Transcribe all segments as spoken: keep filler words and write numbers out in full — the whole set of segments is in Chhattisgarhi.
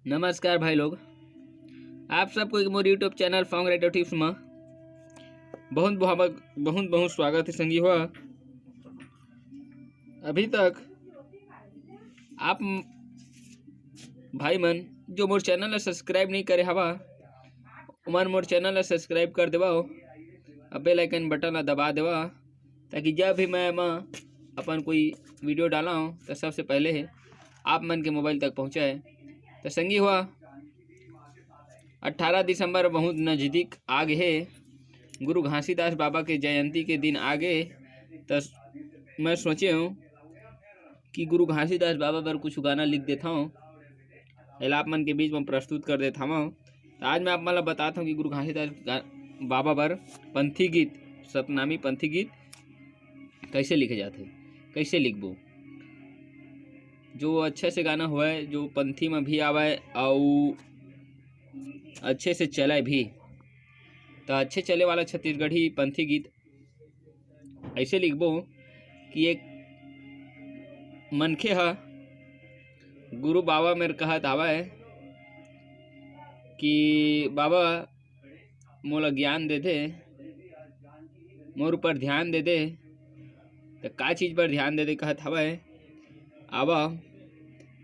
नमस्कार भाई लोग, आप सबको एक मोर YouTube channel Fong Writer Tips में बहुत बहुत बहुत बहुत स्वागत है संगी हो। अभी तक आप म-, भाई मन जो मोर चैनल ला सब्सक्राइब नहीं करे हवा, ओमन मोर चैनल ला सब्सक्राइब कर देवा, अब बेल आइकन बटन ला दबा देवा, ताकि जब भी मैं एमा अपन कोई वीडियो डाला हूँ तो सबसे पहले है आप मन के मोबाइल तक पहुँचे। तो संगी हुआ, अट्ठारह दिसंबर बहुत नजदीक आ गे हे, गुरु घासीदास बाबा के जयंती के दिन आ गे, तो मैं सोचे हूँ कि गुरु घासीदास बाबा बर कुछ गाना लिख देता हूँ, एला आप मन के बीच में प्रस्तुत कर देता हूँ। तो आज मैं आप मन ला बताता हूँ कि गुरु घासीदास गा-, बाबा बर पंथी गीत, सतनामी पंथी गीत कैसे लिखे जाते, कैसे लिखबो, जो अच्छे से गाना होए, जो पंथी में भी आवे और अच्छे से चले भी। तो अच्छे चले वाला छत्तीसगढ़ी पंथी गीत ऐसे लिखबो कि एक मनखे ह गुरु बाबा मेर कहत आवय कि बाबा मोला ज्ञान दे दे, मोर ऊपर ध्यान दे दे। त का चीज पर ध्यान दे दे कहत हवय? आवा,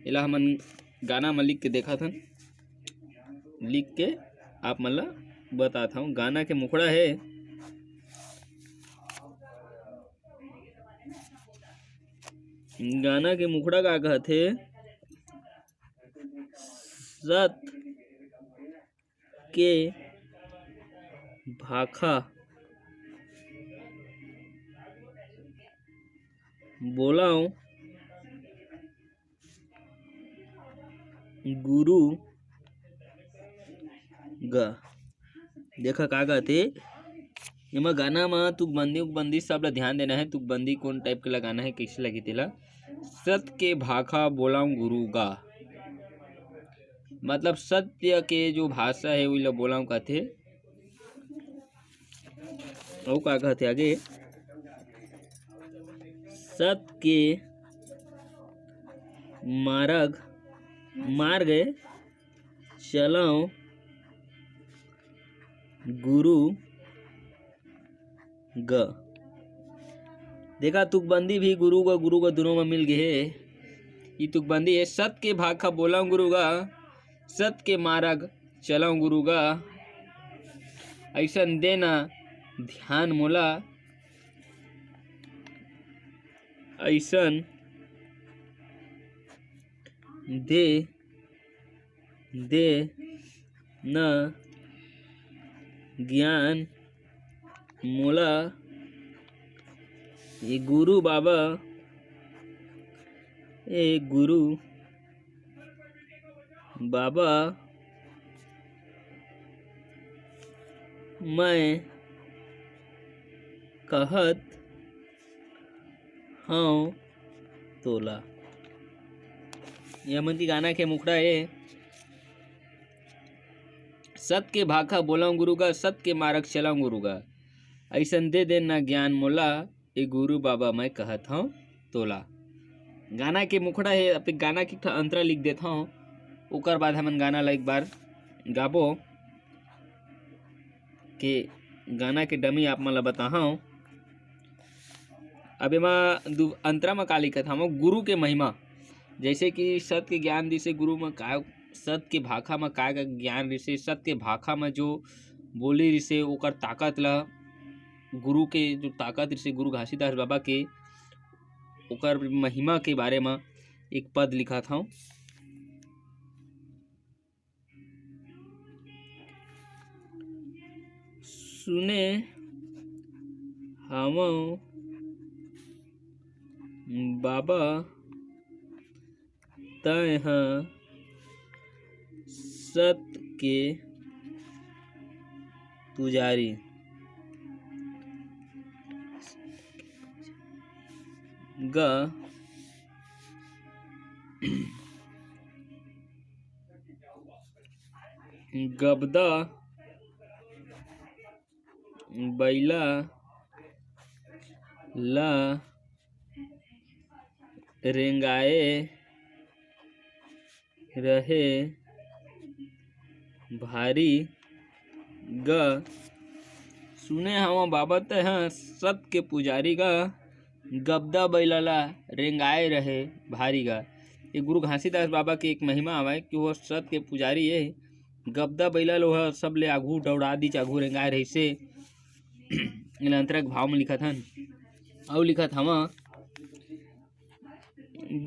एला हमन गाना म लिख के देखत हन, लिख के आप मन ला बतात हूँ। गाना के मुखड़ा है, गाना के मुखड़ा का कहत हे? सत के भाखा बोलाओ गुरु गा। देखा का कहते एमा गाना म तुकबंदी उकबंदी सब ला ध्यान देना है। तुकबंदी कौन टाइप के लगाना है, कैसे लगे तेला। सत के भाखा बोलाओ गुरु गा, मतलब सत्य के जो भाषा है वही ला बोलाओ कहते। अउ का कहते आगे? सत के मारग मार्ग चलाओ गुरु ग। देखा तुकबंदी भी गुरु ग गुरु ग दोनों में मिल गए है। ये तुकबंदी है, सत के भाखा बोलाओ गुरु ग, सत के मारग चलाओ गुरु ग। ऐसन देना ध्यान मोला, ऐसन दे दे न ज्ञान मोला। ए गुरु बाबा, ए गुरु बाबा, मैं कहत हंव तोला। ये मन के गाना के मुखड़ा ए, सत के भाखा बोलाओ गुरु गा, सत के मारग चलाओ गुरु गा। ऐसन दे देना ज्ञान मोला, ए गुरु बाबा मैं कहत हंव तोला। गाना के मुखड़ा हे, अब गाना के एक ठा अंतरा लिख देत हंव, ओकर बाद हमन गाना ला एक बार गाबो। के गाना के डमी आप मन ला बताहंव। अब एमा दू अंतरा म का लिखत हवं, गुरु के महिमा, जैसे कि सत के ज्ञान दिसे गुरु म का, सत के भाखा म का का ज्ञान रिसे, सत के भाखा म जो बोली रिसे ओकर ताकत ला, गुरु के जो ताकत रिसे गुरु घासीदास बाबा के, ओकर महिमा के बारे म एक पद लिखत हवं। सुने हवं बाबा, तंय ह सत के पुजारी ग। गबदा बइला ला रेंगाए रहे भारी ग। सुने हवं बाबा तैं ह सत के पुजारी ग, गबदा बइला ला रेंगाए रहे भारी ग। ये गुरु घासीदास बाबा के एक महिमा आवय कि वो सत के पुजारी ए, गबदा बइला लो ह सबले आघू दौड़ा दीच, आघू रेंगाए रहिसे। एला अंतरा के भाव में लिखत हन। अउ लिखत हवं,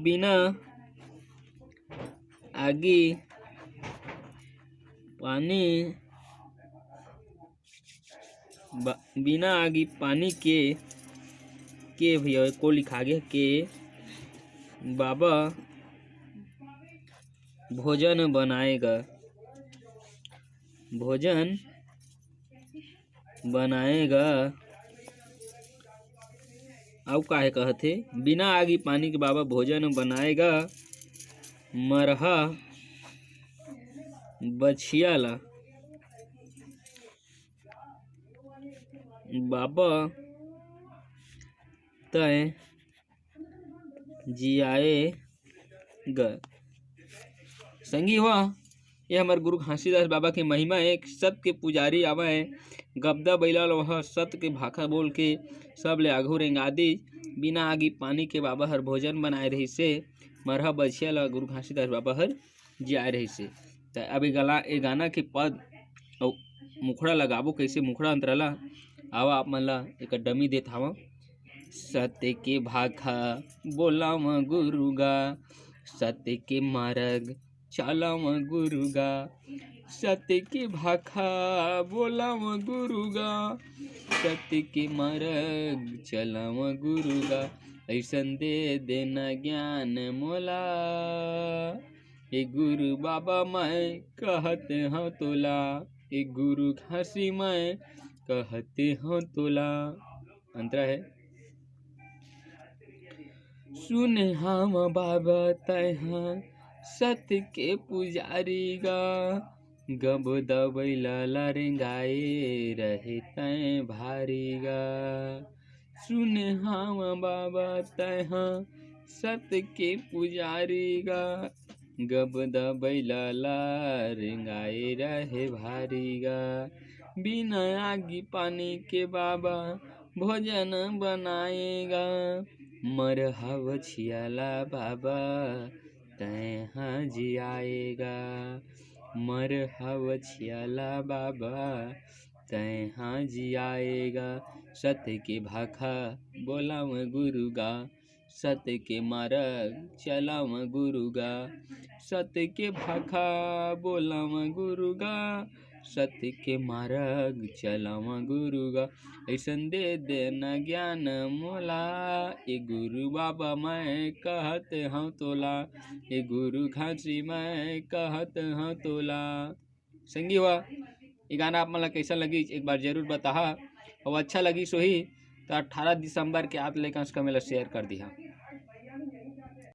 बिना आगी पानी बा-, बिना आगी पानी के, के भैया को लिखा गे के बाबा भोजन बनाएगा, भोजन बनाएगा। अउ काहे कहत हे, बिना आगी पानी के बाबा भोजन बनाएगा, मरहा बछिया ला बाबा तैं जियाए ग। संगी हो, ये हमर गुरु घासीदास बाबा के महिमा, एक सत के पुजारी आवय, गबदा बइला लो ह सत के भाखा बोल के सबले आघू रेंगा दीच, बिना आगी पानी के बाबा हर भोजन बनाए रहिसे, मरहा बछिया ला गुरु घासीदास बाबा हर जियाए रहिसे। त अब ए गला-, ए गाना के पद अउ मुखड़ा लगाबो कइसे, मुखड़ा अंतरा ला, आवा आप मन ला एक डमी देत हावं। सत्य के भाखा बोलावं गुरु गा, सत्य के मारग चलावं गुरु गा, सत्य के भाखा बोलावं गुरु गा, सत्य के मारग चलावं गुरु गा, अइसन दे देना ज्ञान मोला। ए गुरु बाबा मैं कहत हंव तोला, ए गुरु घासी मैं कहत हंव तोला। अंतरा हे। सुने हवं बाबा तैं ह सत के पुजारी गा, गबदा बइला ला रेंगाए रहे तैं भारी गा। सुने हवं बाबा तैं ह सत के पुजारी गा, गबदा बइला ला रेंगाए रहे भारी गा। बिना आगी पानी के बाबा भोजन बनाए गा, मरहा बछिया ला बाबा तैं ह जियाए गा, मरहा बछिया ला बाबा तैं ह जियाए गा। सत्य के भाखा बोलावं गुरु गा, सत्य के मारग चलावं गुरु गा, सत्य के भाखा बोलावं गुरु गा, सत्य के मारग चलावं गुरु गा। अइसन दे देना ज्ञान मोला, ए गुरु बाबा मैं कहत हंव तोला, ए गुरु घासी मैं कहत हंव तोला। संगी हो, ये गाना आप मन ला कइसन लगिस, एक बार जरूर बताहा, अउ अच्छा लगिस होही त अठारह दिसंबर के आत ले कम से कम एला share कर दिहा।